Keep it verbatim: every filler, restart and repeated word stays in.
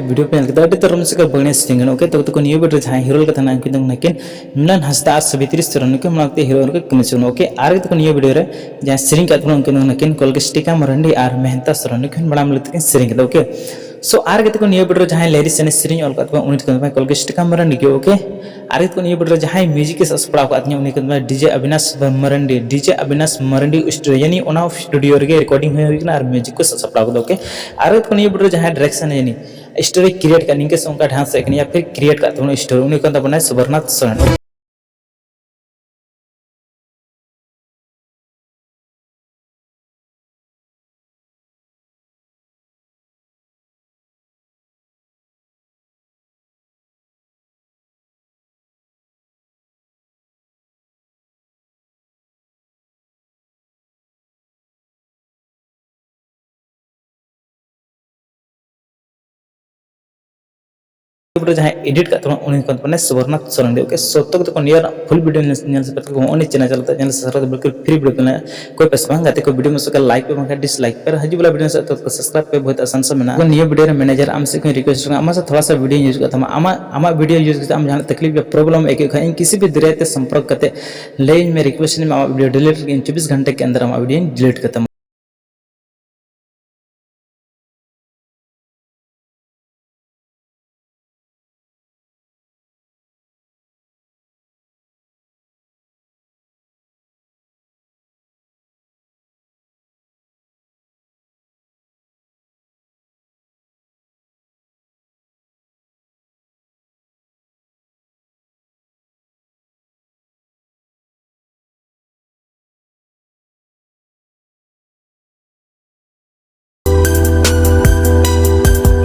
Video ᱯᱮ ᱧᱮᱞ ᱠᱮᱫᱟ, ᱟᱹᱰᱤ ᱛᱟᱨ ᱨᱚᱢᱚᱡᱽ ᱠᱚ ᱵᱟᱹᱲᱤᱡ ᱥᱮᱨᱮᱧ ᱠᱟᱱᱟ᱾ ᱳᱠᱮ, ᱛᱚ ᱛᱟᱠᱚ ᱱᱤᱭᱟᱹ ᱵᱷᱤᱰᱤᱭᱳ ᱨᱮ ᱡᱟᱦᱟᱸᱭ ᱦᱤᱨᱳ ᱞᱮᱠᱟ ᱛᱟᱦᱮᱱᱟ, ᱩᱱᱠᱤᱱ ᱫᱚ ᱱᱩᱠᱤᱱ ᱢᱤᱞᱚᱱ ᱦᱟᱸᱥᱫᱟ ᱟᱨ ᱥᱟᱵᱤᱛᱨᱤ ᱥᱚᱨᱮᱱ, ᱱᱩᱠᱤᱱ ᱢᱟᱲᱟᱝ ᱛᱮ ᱦᱤᱨᱳ ᱨᱮᱠᱚ ᱠᱟᱹᱢᱤ ᱦᱚᱪᱚ ᱠᱟᱱᱟ᱾ ᱳᱠᱮ, ᱟᱨ ᱛᱟᱠᱚ ᱱᱤᱭᱟᱹ ᱵᱷᱤᱰᱤᱭᱳ ᱨᱮ ᱡᱟᱦᱟᱸᱭ ᱥᱮᱨᱮᱧ ᱠᱟᱫ ᱛᱟᱵᱚᱱᱟ, ᱩᱱᱠᱤᱱ ᱫᱚ ᱱᱩᱠᱤᱱ ᱠᱚᱞᱠᱤᱥᱴᱤᱠᱟ ᱢᱟᱨᱟᱱᱰᱤ ᱟᱨ ᱢᱮᱦᱮᱱᱛᱟ ᱥᱚᱨᱮᱱ, ᱱᱩᱠᱤᱱ ᱢᱟᱲᱟᱝ ᱢᱤᱞᱟᱹᱛ ᱛᱮᱠᱤᱱ ᱥᱮᱨᱮᱧ ᱠᱟᱫᱟ᱾ ᱳᱠᱮ, ᱥᱳ ᱟᱨ ᱛᱟᱠᱚ ᱱᱤᱭᱟᱹ ᱵᱷᱤᱰᱤᱭᱳ ᱨᱮ ᱡᱟᱦᱟᱸᱭ ᱞᱤᱨᱤᱠᱥ ᱮᱱᱮᱡ ᱥᱮᱨᱮᱧ ᱚᱞ ᱠᱟᱫ ᱛᱟᱵᱚᱱᱟ, ᱩᱱᱤ ᱫᱚ ᱠᱟᱱ ᱛᱟᱵᱚᱱᱟ ᱠᱚᱞᱠᱤᱥᱴᱤᱠᱟ ᱢᱟᱨᱟᱱᱰᱤ ᱜᱮ᱾ ᱳᱠᱮ, ᱟᱨ ᱛᱟᱠᱚ ᱱᱤᱭᱟᱹ ᱵᱷᱤᱰᱤᱭᱳ ᱨᱮ ᱡᱟᱦᱟᱸᱭ ᱢᱤᱭᱩᱡᱤᱠ ᱮ ᱥᱟᱯᱲᱟᱣ ᱠᱟᱫ ᱛᱤᱧᱟ, ᱩᱱᱤ ᱠᱟᱱ ᱛᱟᱵᱚᱱᱟ DJ Abinash Marandi, DJ Abinash Marandi studio, ᱭᱟᱱᱤ ᱚᱱᱟ ᱥᱴᱩᱰᱤᱭᱳ ᱨᱮᱜᱮ ᱨᱮᱠᱚᱨᱰᱤᱝ ᱦᱩᱭ ᱦᱩᱭ ᱠᱟᱱᱟ ᱟᱨ ᱢᱤᱭᱩᱡᱤᱠ ᱠᱚ ᱥᱟᱯᱲᱟᱣ ᱠᱟᱫᱟ᱾ ᱳᱠᱮ, ᱟᱨ ᱛᱟᱠᱚ ᱱᱤᱭᱟᱹ ᱵᱷᱤᱰᱤᱭᱳ ᱨᱮ ᱡᱟᱦᱟᱸᱭ ᱰᱟᱭᱨᱮᱠᱥᱚᱱ, ᱭᱟᱱᱤ ᱥᱴᱳᱨᱤ ᱠᱨᱤᱭᱮᱴ ᱠᱟᱜ, ᱱᱤᱝᱠᱟᱹ ᱥᱮ ᱚᱱᱠᱟ ᱰᱷᱟᱱᱥ ᱦᱮᱡ ᱠᱟᱱᱟ, ᱭᱟ ᱯᱷᱤᱨ ᱠᱨᱤᱭᱮᱴ ᱠᱟᱜ ᱛᱟᱵᱚᱱᱟ ᱥᱴᱳᱨᱤ, ᱩᱱᱤ ᱠᱟᱱ ᱛᱟᱵᱚᱱᱟᱭ ᱥᱚᱵᱚᱨᱱᱟᱛᱷ ᱥᱚᱨᱮᱱ᱾ ᱵᱷᱤᱰᱤᱭᱳ ᱡᱟᱦᱟᱸᱭ ᱮᱰᱤᱴ ᱠᱟᱜ ᱛᱟᱵᱚᱱᱟ, ᱩᱱᱤ ᱠᱟᱱ ᱛᱟᱵᱚᱱᱟᱭ ᱥᱚᱵᱚᱨᱱᱟᱛᱷ ᱥᱚᱨᱮᱱ᱾ ᱳᱠᱮ, ᱥᱚᱛᱛᱚ ᱠᱟᱛᱮ ᱠᱚ ᱱᱤᱭᱟᱹ ᱨᱮᱱᱟᱜ ᱯᱷᱩᱞ ᱵᱷᱤᱰᱤᱭᱳ ᱧᱮᱞ, ᱧᱮᱞ ᱥᱟᱹᱛ ᱠᱟᱛᱮ ᱠᱚ ᱱᱚᱜᱼᱚᱭ ᱱᱤᱭᱟᱹ ᱪᱮᱱᱮᱞ ᱪᱟᱞᱟᱜ ᱛᱟᱦᱮᱸ, ᱪᱮᱱᱮᱞ ᱥᱟᱵᱥᱠᱨᱟᱭᱤᱵ ᱵᱤᱞᱠᱩᱞ ᱯᱷᱨᱤ ᱵᱷᱤᱰᱤᱭᱳ ᱛᱟᱦᱮᱱᱟ᱾ ᱠᱳᱭ ᱯᱚᱭᱥᱟ ᱵᱟᱝ᱾ ᱜᱟᱛᱮ ᱠᱚ, ᱵᱷᱤᱰᱤᱭᱳ ᱢᱚᱡᱽ ᱠᱷᱟᱱ ᱞᱟᱭᱤᱠ ᱯᱮ, ᱵᱟᱝᱠᱷᱟᱱ ᱰᱤᱥᱞᱟᱭᱤᱠ ᱯᱮ᱾ ᱦᱤᱡᱩᱜ ᱵᱟᱞᱟ ᱵᱷᱤᱰᱤᱭᱳ ᱥᱮᱫ ᱛᱚᱛᱠᱟᱞ ᱥᱟᱵᱥᱠᱨᱟᱭᱤᱵ ᱯᱮ, ᱵᱚᱦᱩᱛ ᱟᱥᱟᱱ ᱥᱟ ᱢᱮᱱᱟᱜᱼᱟ᱾ ᱱᱤᱭᱟᱹ ᱵᱷᱤᱰᱤᱭᱳ ᱨᱮ ᱢᱮᱱᱮᱡᱟᱨ ᱟᱢ ᱥᱮᱫ ᱠᱷᱚᱱ ᱨᱤᱠᱩᱭᱮᱥᱴ ᱠᱟᱱᱟ, ᱟᱢᱟᱜ ᱥᱮ ᱛᱷᱚᱲᱟ ᱥᱟ ᱵᱷᱤᱰᱤᱭᱳ ᱧᱮᱞ ᱦᱤᱡᱩᱜ ᱠᱟᱱ ᱛᱟᱢᱟ, ᱟᱢᱟᱜ, ᱟᱢᱟᱜ ᱵᱷᱤᱰᱤᱭᱳ ᱧᱮᱞ ᱠᱟᱛᱮ ᱟᱢ ᱡᱟᱦᱟᱱᱟᱜ ᱛᱟᱠᱞᱤᱯ ᱭᱟ ᱯᱨᱚᱵᱞᱮᱢ ᱟᱹᱭᱠᱟᱹᱣ ᱠᱷᱟᱱ, ᱤᱧ ᱠᱤᱥᱤ ᱵᱷᱤ ᱫᱟᱨᱟᱭ ᱛᱮ ᱥᱚᱢᱯᱚᱨᱠ ᱠᱟᱛᱮ ᱞᱟᱹᱭᱟᱹᱧ ᱢᱮ, ᱨᱤᱠᱩᱭᱮᱥᱴ ᱟᱹᱧ ᱢᱮ, ᱟᱢᱟᱜ ᱵᱷᱤᱰᱤᱭᱳ ᱰᱤᱞᱤᱴ ᱞᱟᱹᱜᱤᱫ ᱤᱧ ᱪᱚᱵᱵᱤᱥ ᱜᱷᱚᱱᱴᱟ ᱠᱮ ᱟᱱᱫᱟᱨ ᱟᱢᱟᱜ ᱵᱷᱤᱰᱤᱭᱳᱧ ᱰᱤᱞᱤᱴ ᱠᱟᱛᱟᱢᱟ᱾